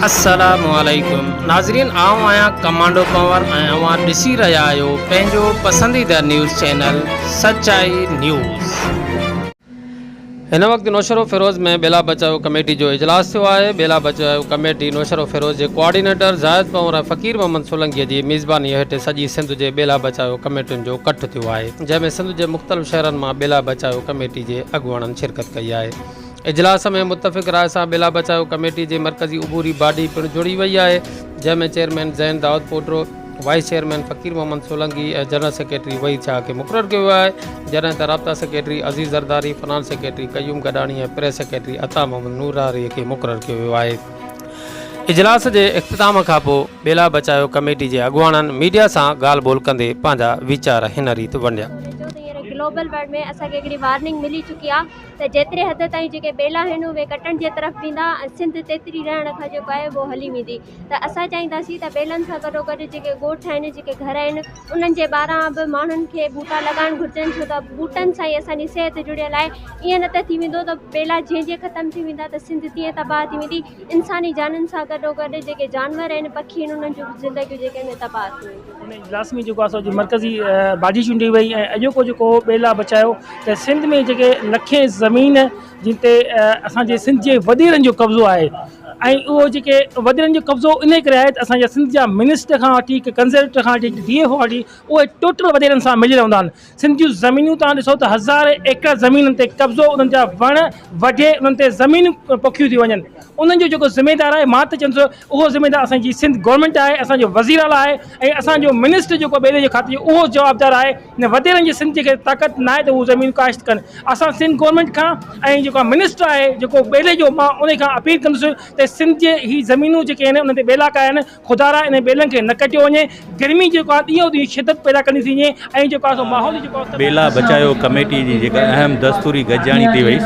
السلام عليڪم ناظرين آئون آهيان ڪمانڊو پنور ۽ اوهان ڏسي رهيا آهيو پنهنجو پسنديده نيوز چينل سچائي نيوز. هن وقت نوشهروفيروز ۾ ٻيلا بچايو ڪميٽي جو اجلاس ٿيو آهي، ٻيلا بچايو ڪميٽي نوشهروفيروز جي ڪوآرڊينيٽر زاهد پنهور ۽ فقير محمد سولنگي جي ميزباني هيٺ سڄي سنڌ جي ٻيلا بچايو ڪميٽين جو ڪٺ ٿيو آهي، جنهن ۾ سنڌ جي مختلف شهرن مان ٻيلا بچايو ڪميٽي جي اڳواڻن شرڪت ڪئي آهي. اجلاس ۾ متفق راء سان ٻيلا بچايو ڪميٽي جي مرڪزي عبوري باڊي پڻ جوڙي وئي آهي، جنهن ۾ chairman Zain Daud Poto, vice chairman Faqir Muhammad Solangi ۽ general secretary Waheed Shah کي مقرر ڪيو ويو آهي، جڏهن ته رابطا secretary Aziz Zardari, finance secretary Qayyum Gadani ۽ press secretary Ata Muhammad Noorari کي مقرر ڪيو ويو آهي. اجلاس جي اختتام کانپوء ٻيلا بچايو ڪميٽي جي اڳواڻن ميڊيا سان ڳالهه ٻولهه ڪندي پنهنجا ويچار هن ريت ونڊيا. گلوبل ورلڊ ۾ اسان کي هڪڙي وارننگ ملي چڪي آهي ته جيتري حد تائين جيڪي ٻيلا آهن اهي ڪٽڻ جي طرف ويندا ۽ سنڌ تيتري رهڻ کان جيڪو آهي اهو هلي ويندي. ته اسان چاهينداسين ته ٻيلن سان گڏوگڏ جيڪي ڳوٺ آهن جيڪي گهر آهن انهن جي ٻاهران به ماڻهن کي ٻوٽا لڳائڻ گهرجن ڇو ته ٻوٽن سان ئي اسان جي صحت جڙيل آهي ائين نه ته ٿي ويندو ته ٻيلا جيئن جيئن ختم ٿي ويندا ته سنڌ تيئن تباهه ٿي ويندي انساني جانين سان گڏوگڏ جيڪي جانور آهن پکي آهن انهن جون به زندگيون جيڪي آهن تباهه ٿي وينديون. ان اجلاس ۾ جيڪو آهي سو مرڪزي باڊي چونڊي وئي ۽ اڄوڪو جيڪو ٻيلا بچايو ته سنڌ ۾ جيڪي لکين زمين جن تي اسان جي سنڌ جي وڏيرن جو قبضو آهي ۽ اهو جيڪي وڏيرن جو قبضو انهي ڪري آهي ته اسان جا سنڌ جا منسٽر کان وٺي هڪ ڪنزرويٽر کان وٺي ڊي ايف او وٺي اهي ٽوٽل وڏيرن سان مليل هوندا آهن سنڌ جون زمينون تان ڏسو ته هزارين ايڪڙ زمينن تي قبضو انهن جا وڻ وڍي انهن تي زمينون پوکيون ٿيون وڃن انهن جو جيڪو ذميدار آهي مان ته چوندس اهو ذميدار اسان جي سنڌ گورنمينٽ آهي اسان جو وزير اعليٰ آهي ۽ اسان جو منسٽر جيڪو ٻيلي جو کاتي جو اهو جوابدار آهي نه وڏيرن جي سنڌ جي کي طاقت ناهي ته هو زمين ڪاشت ڪن اسان سنڌ گورنمينٽ کان ۽ جيڪو منسٽر آهي جيڪو ٻيلي جو مان ان کان اپيل ڪندس ته سنڌ جي هي زمينون جيڪي آهن انهن تي ٻيلا ڪيا آهن خدارا انهن ٻيلن کي نه ڪٽيو وڃي گرمي جيڪو آهي ڏينهون ڏينهن شدت پيدا ڪندي ٿي وڃي ۽ جيڪو آهي سو ماحول جيڪو آهي ٻيلا بچايو ڪميٽي جي جيڪا اهم دستوري گڏجاڻي ٿي وئي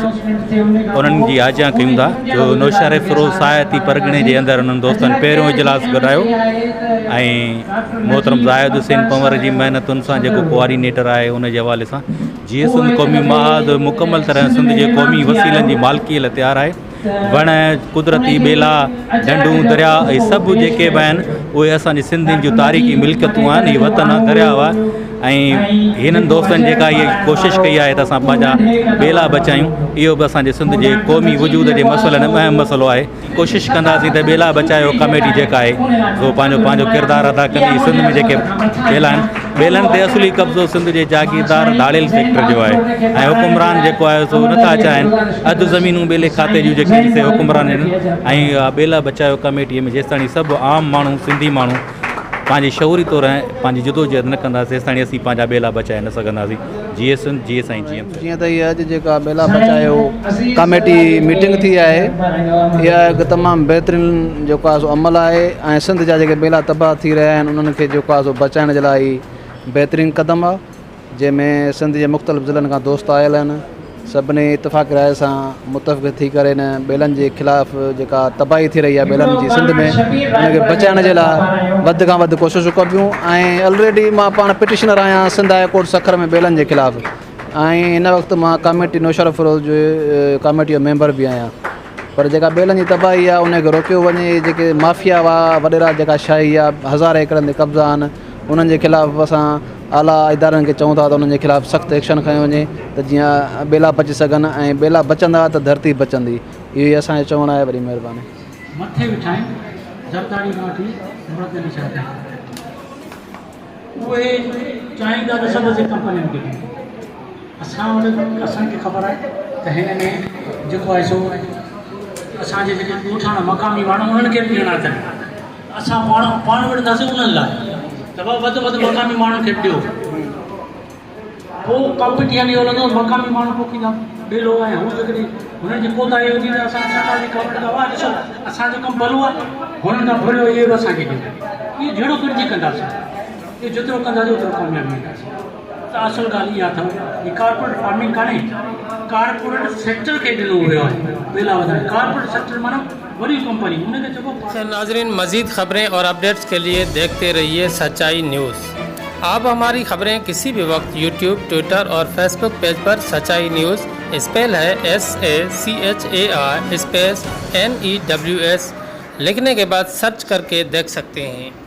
انهن جي آجيان ڪيون ٿا جو نوشهريفروز ساهتي پرڳڻي جي اندر انهن دوستن پهريون اجلاس گڏايو ۽ محترم زاهد حسين پنور جي محنتن سان جيڪو ڪوآرڊينيٽر آهي ان جي حوالي سان جيئي سنڌ قومي محاذ مڪمل طرح سنڌ جي قومي وسيلن جي مالڪي لاء تيار آهي وڻ، قدرتي ٻيلا، ڍنڍون، درياء اهي سڀ جيڪي به آهن اهي اسان جي سنڌين جون تاريخي ملڪيتون آهن هي وطن آهي درياء آهي ۽ هنن دوستن جيڪا هي ڪوشش ڪئي آهي ته اسان پنهنجا ٻيلا بچايون اهو به اسان جي سنڌ جي قومي وجود جي مسئلن ۾ اهم مسئلو آهي ڪوشش ڪنداسين ته ٻيلا بچايو ڪميٽي جيڪا آهي سو پنهنجو پنهنجو ڪردار ادا ڪندي سنڌ ۾ جيڪي ٻيلا آهن ٻيلن تي اصلي قبضو سنڌ جي جاگيردار ڌاڙيل سيڪٽر جو آهي ۽ حڪمران جيڪو آهي سو نٿا چاهين اڌ زمينون ٻيلي کاتي جون جيڪي آهن سي حڪمران ڏين ۽ اها ٻيلا بچايو ڪميٽي ۾ جيستاڻي سڀ عام ماڻهو سنڌي ماڻهو پنهنجي شعوري طور ۽ پنهنجي جدوجهد نه ڪندا تيستاڻي اسين پنهنجا ٻيلا بچائي نه سگهنداسين جيئي سنڌ جيئي سائين جي ايم سيد. جيئن ته هي اڄ جيڪا ٻيلا بچايو ڪميٽي ميٽنگ ٿي آهي اها هڪ تمام بهترين جيڪو آهي سو عمل آهي ۽ سنڌ جا جيڪي ٻيلا تباهه ٿي رهيا آهن انهن کي جيڪو آهي سو بچائڻ جي لاء هي بهترين قدم آهي جنهن ۾ سنڌ جي مختلف ضلعن کان دوست آيل آهن سڀني اتفاق راء سان متفق ٿي ڪري ان ٻيلن جي خلاف جيڪا تباهي ٿي رهي آهي ٻيلن جي سنڌ ۾ ان کي بچائڻ جي لاء وڌ کان وڌ ڪوششون ڪبيون ۽ الريڊي مان پاڻ پٽيشنر آهيان سنڌ هاء ڪورٽ سکر ۾ ٻيلن جي خلاف ۽ هن وقت مان ڪاميٽي نوشهروفيروز جي ڪاميٽي جو ميمبر به آهيان پر جيڪا ٻيلن جي تباهي آهي ان کي روڪيو وڃي جيڪي مافيا هئا وڏيرا جيڪا شاهي آهي هزارين ايڪڙن تي قبضا آهن انهن جي خلاف اسان اعليٰ ادارن کي چئون ٿا ته انهن جي خلاف سخت ايڪشن کنيو وڃي ته جيئن ٻيلا بچي سگهن ۽ ٻيلا بچندا ته ڌرتي بچندي اهو ئي اسان جو چوڻ آهي وڏي مهرباني. مٿي وٺائين زرداري کان وٺي مراد علي شاهه تائين اهي چاهيندا ته سڀ اسين ڪمپنين کي ڏيون اسان وٽ اسان کي خبر آهي ته هن ۾ جيڪو آهي سو اسان جي جيڪي ڳوٺاڻا مقامي ماڻهو انهن کي به ڏيڻا اٿن اسان پاڻ پاڻ وڙهنداسين انهن لاء ته بابا وڌ وڌ مقامي ماڻهن کي به ڏيو پوء ڪامپيٽيشن اهو هلندو مقامي ماڻهو پوکيندا ٻيلو ۽ هو جيڪڏهن هنن جي ڪوتاهي هوندي ته اسان سرڪار جي گورنمينٽ کان واهه ڏسو اسان جو ڪم ڀلو آهي هنن کان ڀلو اهي به اسان کي ڏيو اهو جهيڙو گڏجي ڪنداسين اهو جيترو ڪنداسين اوترو ڪامياب وينداسين ته اصل ڳالهه اها اٿو هي ڪارپوريٽ فارمنگ ڪانهي ڪارپوريٽ سيڪٽر کي ڏنو ويو آهي ٻيلا وڌائڻ ڪارپوريٽ سيڪٽر معنيٰ وڏي ڪمپني ان کي چئبو آهي. ناظرين مزيد خبرين اور اپڊيٽس کے لئے ديکھتي رھيے سچائي نيوز آپ ھماري خبرين ڪسي بھي وقت يوٽيوب ٽوئٽر اور فيسبوڪ پيج پر سچائي نيوز اسپيل ھي S A C H A I space N E W S. लिखने के बाद सर्च करके देख सकते हैं।